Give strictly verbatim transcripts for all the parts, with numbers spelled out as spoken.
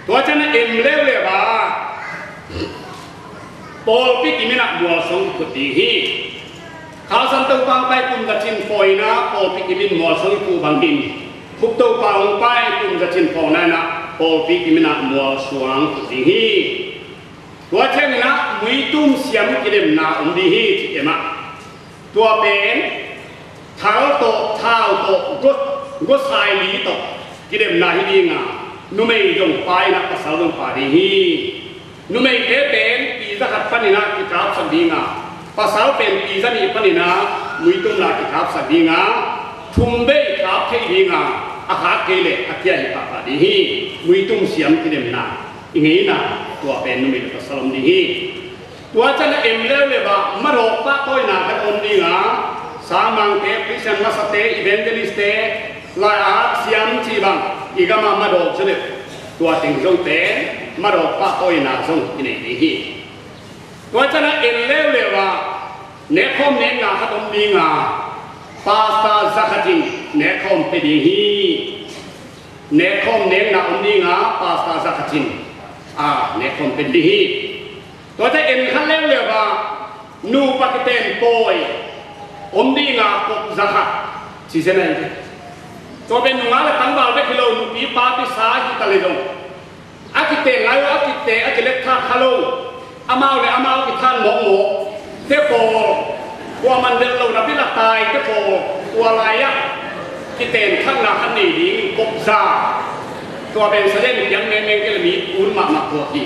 Tua ciang a en leuleu a, pawlpi kim in a mualsuang kiphut ding hi. Kha Siangtho pang pai kum za cin pawi in a pawlpi kim in mualsuang kiphuh bangin, Cope Topa hong pai kum za cin pawi in a pawlpi kim in a mualsuang kiphut ding hi. Tua ciangin a muitum siam kidemna om ding hi, ci em ah. Tua pen thal tawh, thau tawh, gua, guasai li tawh kidemna hi ding a, numei zong pa in a, pasal zong pa ding hi. Numeite pen pi za khat panin a kikapsak ding a, pasal pen pi za nih panin a muitum la kikapsak ding a, thum vei kap thei ding a, a khak kei leh a kia hi pahpah ding hi. Muitum siam kidemna i ngeina, tua pen numei le pasal om ding hi. Tua ciang a en leuleu a, madawk pahtawina khat om ding a, sangmangte, Christian masate, evangelistte, lai-at siam cih bang i gam a madawk zaw leh, tua teng zong pen madawk pahtawina zong i nei ding hi. Tua ciang a en leuleu a, nekkhawm nekna khat om ding a, pastor za khat in nekkhawm pia ding hi. Nekkhawm nekna om ding a, pastor za khat in a nekkhawm pia ding hi. Tua ciang en khat leuleu a, nupa kiten pawi om ding a, kop za khat, ci zen a hi. Tua pen nungak le tangval bek hi lo, nupi papi sa hi ta leh zong, a kiten lai uh a kite, a kilekthak kha lo, amau le amau kithan mawkmawk te pawl, kuaman delh lo napi la tai te pawl, tua lai-ah kiten khatna khat nei ding, kop za. Tua pen saden piang mengmeng kei leh mi un mahmah tuak hi.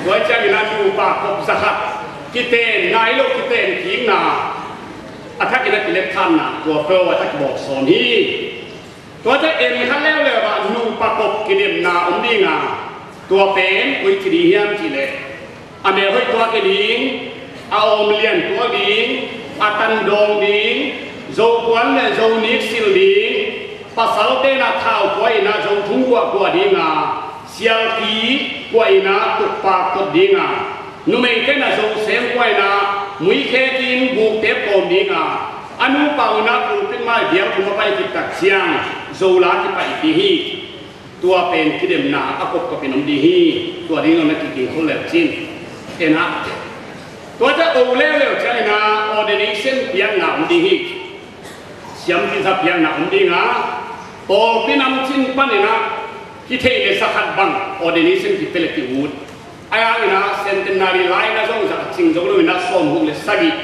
Tua ciangin a nupa kop za khat, kiten nai lo, kiten kikna, a thakin a kilekthanna, tua pen a tha kibawl sawm hi. Tua ciang en khat leuleu a, nupa kop kidemna om ding a, tua pen koici ding hiam cih leh, a mel hoih tuak ding, a awm lian tuak ding, a tan dawng ding, Zokuan le Zonik silh ding, pasalte in a thau kuah in a Zothung kuah kuah ding a, sialpi kuah in a tukpak tot ding a, numeite in a Zosem kuah in a muikhe kin gukte pawm ding a, a nupa un a pulpit mai bialthum a pai khit tak ciang Zo la kipaih ding hi. Tua pen kidemna a kopkop in om ding hi. Tua ding zong na kiging khol leu cin. En ah. Tua ciang o leuleu ciangin a ordination piakna om ding hi. Siampi za piakna om ding a, pawlpi namcin panin a kithei le za khat bang ordination kipia le ki-ut. Ahi hangin a centenary lai-in a zong za khat cing zo lo in a sawmguk le sagih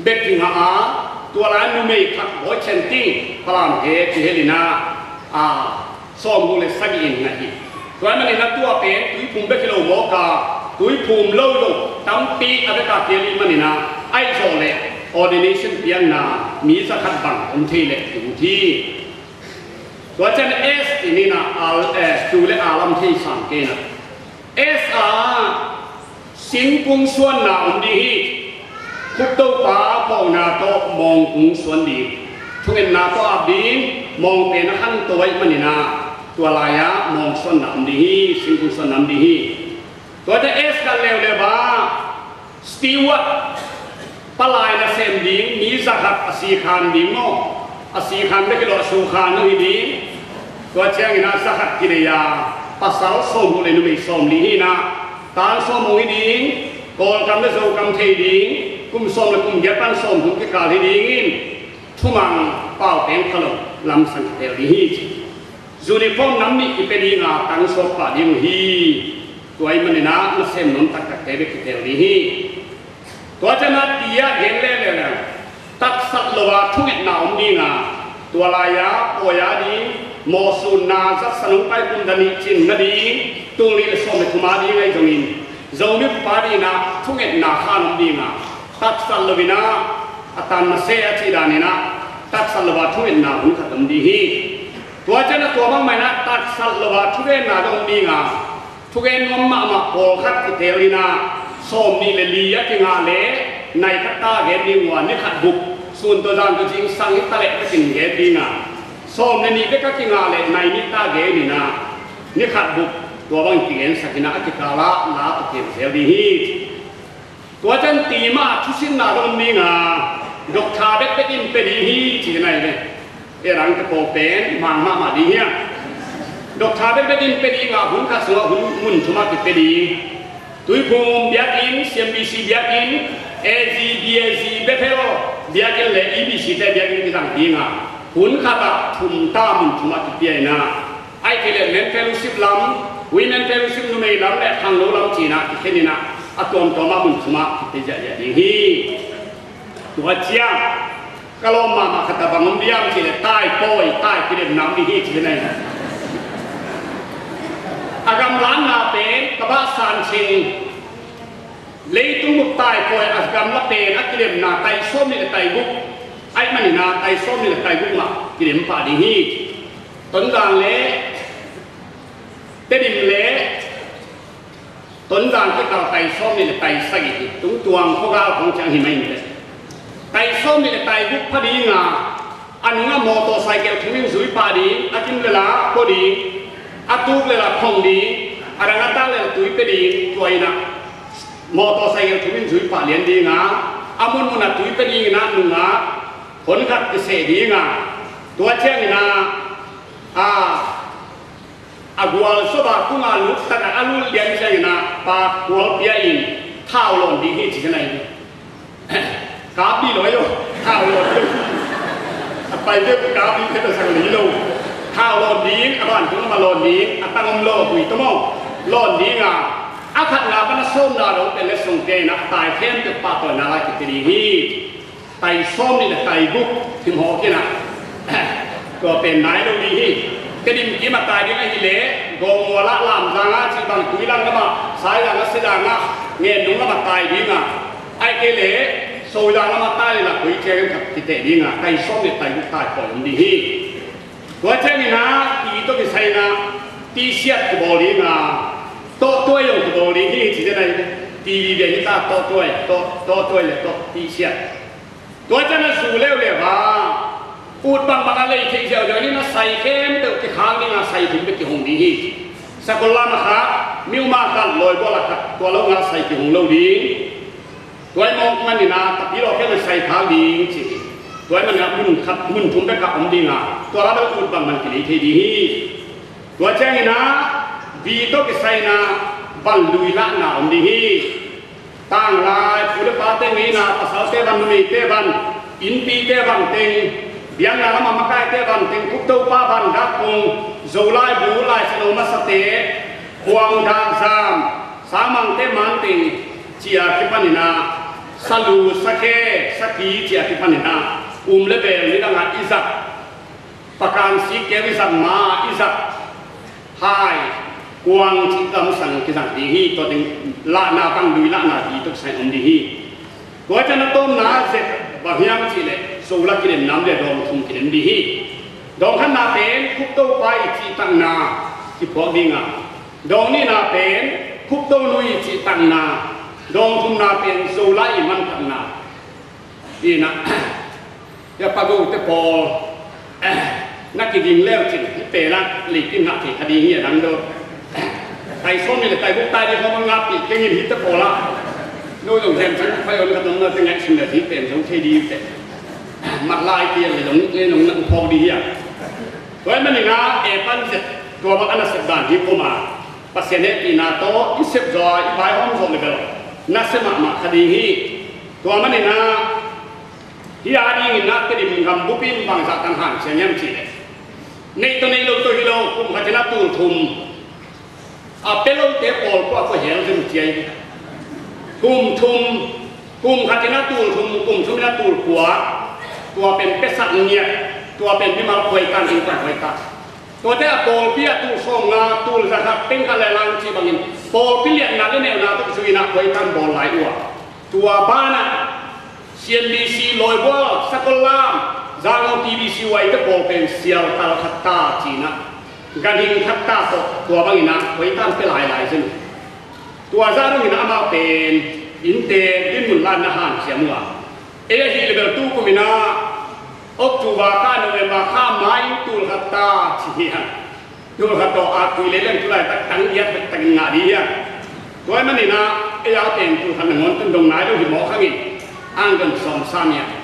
bek kingah a, tua lai-in numei khat Bawi Chan Ting, Falam he kihel in a, a, sawmguk le sagih in ngah hi. Tua ahih manin a tua pen tuiphum bek hi lo mawk a, tuiphum lo lo tampi a bek a kihel ahih manin a, ahi zawh leh ordination piakna mi za khat bang om thei leh ki-ut hi. Tua ciang S in in a, al, eh, tu le a lam thei sang kei in a. S ah singkung suanna om ding hi. Cope Topa phawkna tawh mawngkung suan ding. Thungetna tawh ap ding, mawng pen a khanto ahih manin a, tua lai-ah mawng suanna om ding hi, singkung suanna om ding hi. Tua ciang S khat leuleu a, steward, palai nasem ding mi za khat a sikhan ding maw? A sikhan bek hi lo, a sukhan zong hi ding. Tua ciangin a za khat kinei a, pasal sawmguk le numei sawmli hi in a, tang sawm hong hi ding, Kawlkam le Zokam thei ding, kum sawm le kum giat pan sawmthum kikal hi ding in, thumang pau peng pha lo, lamsang kitel ding hi ci. Uniform nam nih kipia ding a, tang sawm pah ding uh hi. Tua ahih manin a nasem nuam taktakte bek kitel ding hi. Tua ciang a ti-ah gen leuleu leng, taksat lo a thungetna om ding a, tua lai-a pawi a ding, mawhsutna zatsan hong pai kum za nih cin na ding, tul nih le sawm le thum a ding ahi zongin, Zomi pa ding in a thungetna khan om ding a, taksat lo in a, a tan mase a cih dan in a, taksat lo a thungetna hun khat om ding hi. Tua ciang a tua bangmah in a taksat lo a thugenna zong om ding a, thugen nuam mahmah pawlkhat kitel in a, sawmnih le li a kingah leh nai khat ta gen ding uh a, ni khat bup, sun tawh zan tawh zingsang hi ta leh ka cin gen ding a, sawm le nih bek a kingah leh nai nih ta gen in a, ni khat bup, tua bang kigensak in a, a kikal ah la tawh kiam zel ding hi. Tua ciang ti mah thusinna zong om ding a, doctor bekbek in pia ding hi ci-in ahi ve. E rang te pawl pen mang mahmah ding hi a. Doctor bekbek in pia ding a, hun khat sungah hun mun thum ah kipia ding. Tuiphum biakinn, C M B C biakinn, A Z, B A Z, Bethel biakinn le E B C te biakinn kizang ding a, hun khat ah thum ta mun thum ah kipia in a, ahih kei leh Men Fellowship lam, Women Fellowship numei lam le khangno lam ci-in a kikhen in a, a tuamtuam ah mun thum ah kipia ziahziah ding hi. Tua ciang ka lawm mahmah khat a bang om diam cih leh, tai pawi, tai kilemna om ding hi ci hi. A gamlatna pen ka bah san cing, leitung bup tai pawi a gamla pen a kilemna tai sawm nih le tai guk, ahih manin a tai sawm nih le tai guk mah kilem pah ding hi. Tonzang le Tedim le Tonzang kikal tai sawm nih le tai sagih hi. Tungtuang khuagal khawng ciang hi mah in teh, tai sawm nih le tai guk pha ding a, a nungah motorcycle thum in zui pah ding, a kim le la pua ding, a tuk le la khong ding, a dang a tak le la tui pia ding, tua in a motorcycle thum in zui pah lian ding a, a munmun ah tui pia ding in a, nungah hon khat kiseh ding a, tua ciangin a, a, a gualzo a kungah lut tak a, a lut lian ciangin a, pa kual pia in thau lawn ding hi ci hi. Kap dih lo ahi lo, thau lawn ding. A paite kap dih te ta sang li lo. Thau lawn ding, a vantung lam ah lawn ding, a tang om lo, hui tawm aw, lawn ding a, a khatna pan a sawmna dong pen letsong pia in a, tai khempeuh pahtawina lai kipia ding hi. Tai sawm nih le tai guk himhawk in a, tua pen nai lo ding hi. Tedim kim a tai ding ahih leh, Gawngmual ah, Lamzang ah, cih bang, Tuilang lam ah, Saizang ah, Sedang ah, Ngennung lam ah tai ding a, ahih kei leh Sozang lam ah tai le la koi ciangin khat kiteh ding a, tai sawm nih le tai guk tai pawi om ding hi. Tua ciangin a, ti tawh kisai in a, tisiat kibawl ding a, tawhtuai zong kibawl ding hi ci hi. Ti vive hi ta, tawhtuai, tawh, tawhtuai le tawh tisiat. Tua ciang a zu leuleu a, ut bangbang a lei theih ziauziau in a, sai khempeuh kikhang ding a, sai thum bek kihong ding hi. Sakol lam ah khat, Myanmar khat, Lawibual ah khat, tua lo ngal sai kihong lo ding. Tua ahih manin a, tapi lo khempeuh sai khak ding ci hi. Tua ahih manin a, mun khat, mun thum bek ah om ding a, tua la bel ut bangbang kilei thei ding hi. Tua ciangin a, vi tawh kisai in a, van lui lahna om ding hi. Tanglai pu le pate ngeina, pasalte van, numeite van, innpite van teng, biakna lam ah makaite van teng, Khup Topa van, dak kong, Zolai bu, Lai Siangtho masate, khuang dak zam, sangmangte man teng, ci a kipan in a, salu, sakhe, saki, ci a kipan in a, um le bel nidang a i zat, pakan sik keu i zat ma i zat, hai, kuang cih lamsang kizang ding hi. Tua teng lahna, van lui lahna ti tawh kisai om ding hi. Tua ciang a tawpna zet bang hiam cih leh, Zola kilemna om leh dawng thum kilem ding hi. Dawng khatna pen Khup Topa i cihtakna kiphuak ding a, dawng nihna pen Khup Tonu i cihtakna, dawng thumna pen Zola i manphatna. Ina, ya pago te pawl, eh, na kiding leu cin, hih pen a leikin ngah thei kha ding hi a dang do. Tai sawm nih le tai guk tai ding khawng ngah pi keng in hih te pawl a. No zong hem cin, pai on ka dong na te ngaihsun le hih pen zong thei ding te. Mat lai pi le zong, le zong na phawk ding hi a. Tua ahih manin a, e pan zet, tua bang a nasep dan hi pum a. Pasian hehpihna tawh i sep zaw a, i vaihawm zawh le bel nasia mahmah kha ding hi. Tua manin a, hih a dingin a, Tedim gam bup in bangzah tang hanciam hiam cih leh, neih tawh neih lo tawh hi lo, kum khat in a tul thum a pia lote pawl kua kua hel zen ciai. Kum thum, kum khat in a tul thum, kum thum in a tul kua, tua pen piasak ngiat, tua pen mimal khuaitan, innkuan khuaitan. Tuate a pawlpi a tul sawmnga, tul zakhat, pengkhat le lang cih bangin pawlpi liatna le neuna tawh kizui in a khuaitan bawl lai uh a. Tua banah C M B C, Lawibual, Sakollam, Zangong T B C Y te pawl pen sial tal khat ta ci-in a, ganhing khat ta tawh tua bangin a khuaitan pia lailai zen uh. Tua zah dongin amau pen innte dinmun la-in na hanciam uh a. Ei ahih leh bel tu kum in a October kha, November kha ma-in tul khat ta ci hi hang. Tul khat tawh a tui lei leng tu laitak tang giat bek takin ngah ding hi hang. Tua ahih manin a ei a pen tul khat nangawn tun dong nai lo hi mawk hangin ang don sawm sam hi hang.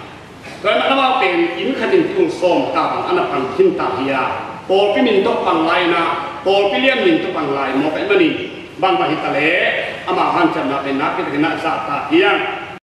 Tua ahih manin amau pen inn khat in tul sawm ta bang a na pang khin ta hi a, pawlpi min tawh pang lai-in a Pawlpi lian min tawh bang lai mawk ahih manin, bangbang hi ta leh amau hanciamna pen nakpi takin a zahtak hi hang.